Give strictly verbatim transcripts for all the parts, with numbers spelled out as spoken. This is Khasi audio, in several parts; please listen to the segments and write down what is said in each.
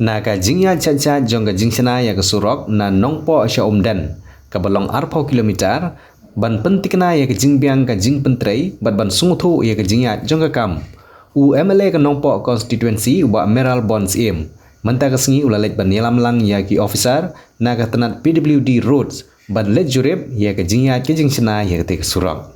Na ka jingïaid sha jong ka jingshna ïa ka surok na Nongpoh sha Umden, kaba long arphew kilometer, ban pyntikna ïa ka jingbiang ka jingpyntrei bad ban sngewthuh ïa ka jingïaid jong ka kam, u M L A ka Nongpoh constituency u Bah Mayralborn Syiem mynta ka sngi u la leit ban ïalam lang ïa ki officer na ka tnat P W D Roads ban leit jurip ïa ka jingïaid ka jingshna ïa katei ka surok.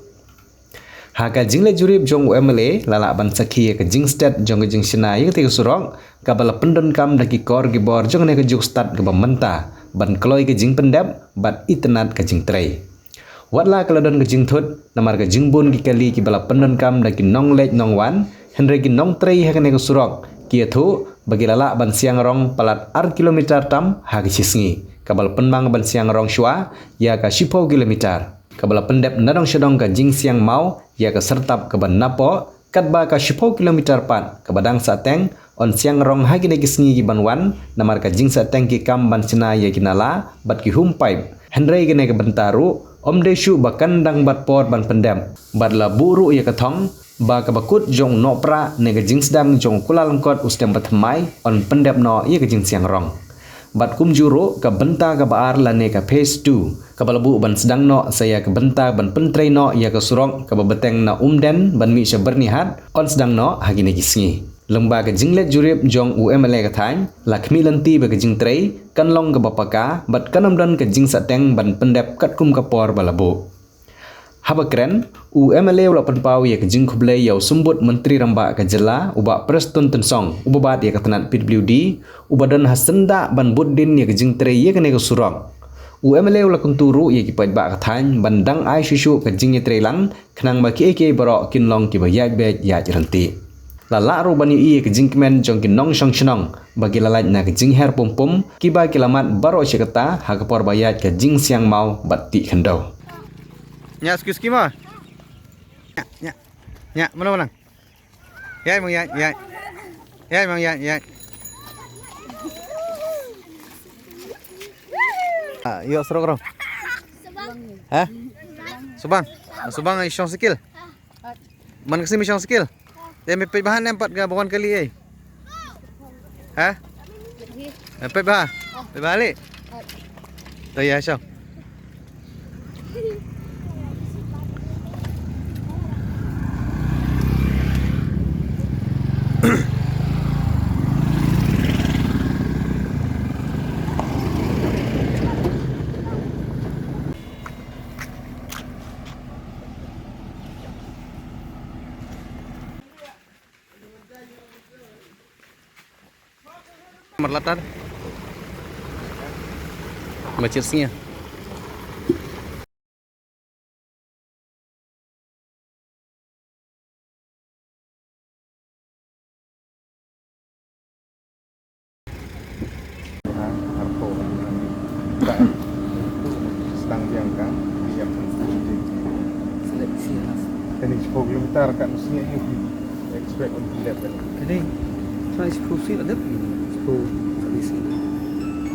Ha ka jingleit jurip jong u M L A la lah ban sakhi ïa ka jingstet jong ka jingshna ïa katei ka surok, kaba la pyndonkam da ki kor ki bor jong kane ka juk stad kaba mynta ban kloi ka jingpyndep bad itynnad ka jingtrei. Wat la ka la don ka jingthut namar ka jingbun ki kali kiba la pyndonkam da ki nongleit nongwan, hynrei ki nongtrei ha kane ka surok ki ïathuh ba ki la lah ban siang rong palat ar kilometer tam ha ka shi sngi, kaba la pynmang ban siang rong shuwa ïa ka shiphew kilometer, kaba la pyndep nadong shadong ka jingsiang maw ïa ka syrtap kaba napoh, katba ka shiphew kilometer pat kaba dang sahteng yn siang rong ha kine ki sngi kiban wan namar ka jingsahteng ki kam ban shna ïa ki nala bad ki home pipe. Hynrei kane ka bynta ruh ym dei shuh ba kan dang bat por ban pyndep, bad la buh ruh ïa ka thong ba kaba kut jong u Nohprah ne ka jingsdang jong u Kuala Lyngkot u sdang ba thymmai yn pyndep noh ïa ka jingsiang rong. Bad kumjuh ruh ka bynta kaba ar lane ka phase two kaba la buh ban sdang noh sa ïa ka bynta ban pyntrei noh ïa ka surok kaba bteng na Umden ban mih sha Byrnihat yn sdang noh ha kine ki sngi. Lyngba ka jingleit jurip jong u M L A ka thaiñ la khmih lynti ba ka jingtrei kan long kaba paka bad kan ym don ka jingsahteng ban pyndep katkum ka por ba la buh. Haba kren, u M L A u la pynpaw ïa ka jingkhublei ïa u Symbud Myntri Rangbah ka jylla u Bah Prestone Tynsong uba bat ïa ka tnat P W D uba don ha syndah ban bud dien ïa ka jingtrei ïa kane ka surok. U M L A u la kyntu ruh ïa ki paidbah ka thaiñ ban dang ai shuh shuh ka jingïatreilang khnang ba kiei kiei baroh kin long kiba ïaid beit ïaid ryntih. La lah ruh ban ïohi ïa ka jingkmen jong ki nongshong shnong ba ki la lait na ka jingher pum pum kiba ki la mad baroh shi katta ha ka por ba ïaid ka jingsiang maw bad tih khyndew. Nya, excuse ki ma. Nya, nya. Nya, mana, mana? Ïaid mang ïaid, ïaid. Ïaid mang ïaid, ïaid. Ah, ïoh surok rong. Ha? Subang. Ah, Subang i shong sikil. Man ka sim i shong sikil. Te me peit bha ne em pat ka ba wan kali ei. Ha? Eh, peit bha. Peit bha li. To ïa shong. Marlatar. Macet sngi. Seleksi khas. Kane shiphew kilometer kat Mesngi ayu. Expect un pyndep kan. Kane. Sa shiphew sien la dep. Shiphew. Kane sien.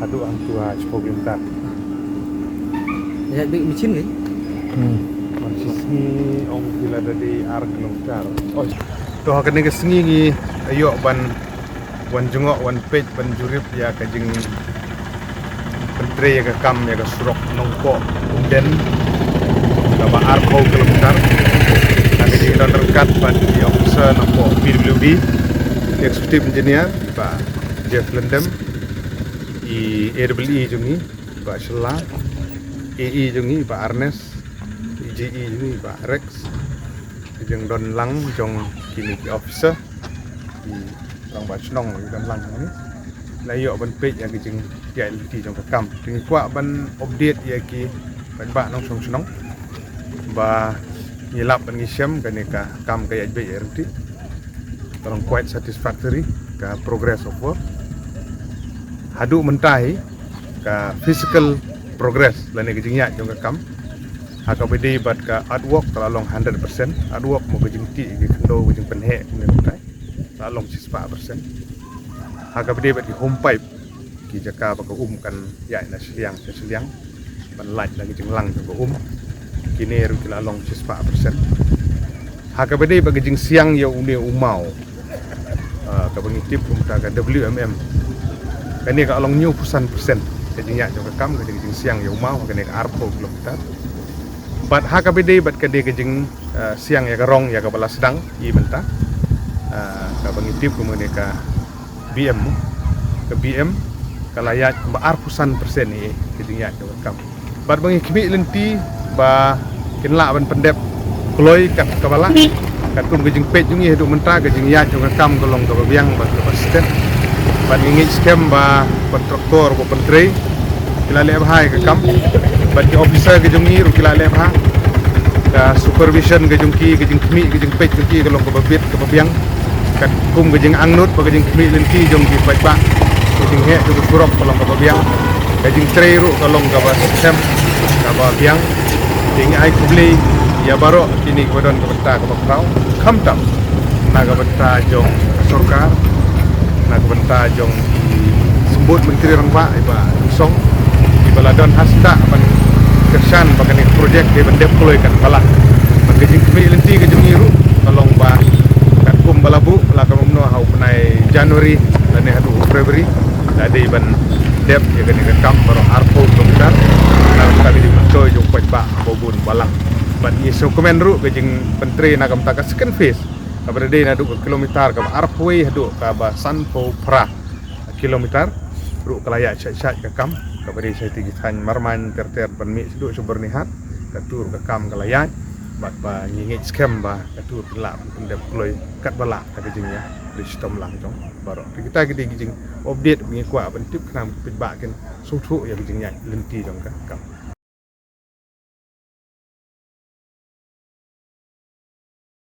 Haduh hangtu ha shiphew kilometer. Ïa bik machine kan? Hmm. Machine ni ong ki la da dei ar kilometer. Oh. To ha kane ka sngi ngi ïoh ban wan jngoh wan peit ban jurip ïa ka jingpyntrei ïa ka kam ïa ka surok Nongpoh Umden kaba arphew kilometer. Ka dei don ryngkat bad i officer Nongpoh P W D, executive engineer i Bah Jeff Lyndem, i A E E jong ngi i Bah Shella, A E jong ngi i Bah Ernest, i J E jong ngi i Bah Rex, i jingdon lang jong kine ki officer, i rangbah shnong i don lang ni. La ïoh ban peit ïa ki jingïaid lynti jong ka kam. Te ngi kwah ban update ïa ki paidbah nongshong shnong ba ngi lap ban ngi shem kane ka kam ka ïaid beit ïaid lynti. Ka long quite satisfactory ka progress of work. Haduh mynta hi ka physical progress lane ka jingïaid jong ka kam. Ha kaba dei bad ka artwork ka la long hundred percent. Artwork mo ka jingtih ki khyndew ka jingpynheh kumne kumtai. La long shispah percent. Ha kaba dei bad ki home pipe ki jaka ba ka um kan ïaid na shiliang sha shiliang ban lait na ki jinglang jong ka um. Kine ruh ki la long shispah percent. Ha kaba dei bad ka jingsiang ïa une u maw, ah, kaba ngi tip kumta ka W M M. Kane ka long hynñiewphew san percent ka jingïaid jong ka kam, ka jingsiang ïa u maw, kane ka arphew kilometer. Bad ha kaba ïadei bad ka dei ka jing, eh, siang ïa ka rong ïa kaba la sdang ïa mynta. Eh, kaba ngi tip kum kane ka B M. Ka B M ka la ïaid kumba arphew san percent ïa ka jingïaid jong ka kam. Bad ba ngi khmih lynti ba kin lah ban pyndep kloi kat kaba lah. Katkum ka jingpeit jong ngi haduh mynta, ka jingïaid jong ka kam ka long kaba biang bad kaba step. Bad ngi ngeit skhem ba kontraktor ba pyntrei ki la leh bha ïa ka kam. Bad ki officer ka jong ngi ruh ki la leh bha. Ka supervision ka jong ki, ka jingkhmih, ka jingpeit jong ki ka long kaba bit, kaba biang. Katkum ka jingangnud bad ka jingkhmih lynti jong ki paidbah, ka jingheh jong ka surok ka long kaba biang. Ka jingtrei ruh ka long kaba skhem, kaba biang. Te ngi ai khublei ïa baroh kine kiba don ka bynta kaba khraw, khamtam na ka bynta jong ka sorkar, na ka bynta jong i Symbud Myntri Rangbah, i Bah Song, iba la don ha stad ban kyrshan ba kane ka projek dei ban dep kloi kat ba lah. Bad ka jingkhmih lynti ka jong ngi ruh ka long ba katkum ba la buh, la ka mynno ha u bnai January lane haduh u February, la dei ban dep ïa kane ka kam baroh arphew kilometer. Na ka bynta ka jingmyntoi jong u paidbah ba bun balang. Bad ngi sngewkmen ruh ka jingpyntrei na ka bynta ka second phase, kaba dei naduh ka kilometer kaba arphew haduh kaba sanphew phra kilometer ruh ka la ïaid shait shait ka kam. Kaba dei sha ki thaiñ Marmain ter ter ban mih shaduh sha Byrnihat, kato ruh ka kam ka la ïaid. Bad ba ngi ngeit skhem ba kato ruh kin lah ban pyndep kloi kat ba lah da ka jingïadei shitom lang jong baroh. Te kita ki dei ki jing update ba ngi kwah ban tip khnang ba ki paidbah kin sngewthuh ïa ka jingïaid lynti jong ka kam.